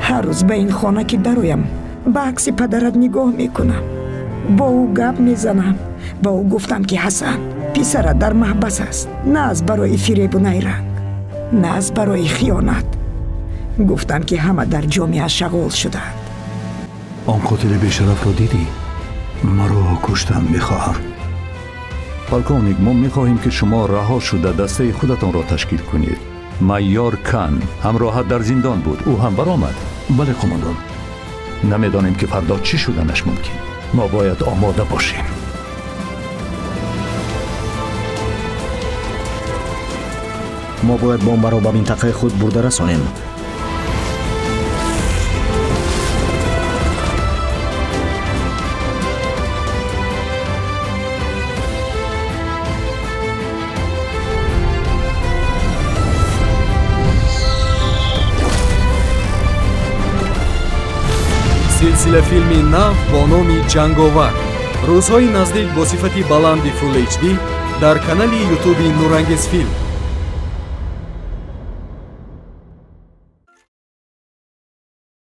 Ҳар рӯз ба ин хона ки дароям, ба акси падарат нигоҳ мекунам, бо ӯ гап мезанам. Ба ӯ гуфтам, ки Ҳасан, писарат дар маҳбас аст, на аз барои фиребу найранг, на аз барои хиёнат. Гуфтам, ки ҳама дар ҷомеа шағол шудаанд. Он қотили бешарафро дидӣ? Маро куштан мехоҳад. Полковник, мо мехоҳем, ки шумо раҳо шуда дастаи худатонро ташкил кунед. Майор Кан ҳамроҳат дар зиндон буд, ӯ ҳам баромад. Бале, қумондон. Намедонем, ки фардо чӣ шуданаш мумкин. Мо бояд омода бошем. Мо бояд бомбаро ба минтақаи худ бурда расонем. Силсила филми нав бо номи «Ҷанговар» рӯзҳои наздик бо сифати баланди Full HD дар канали Ютуби «Нурангез филм».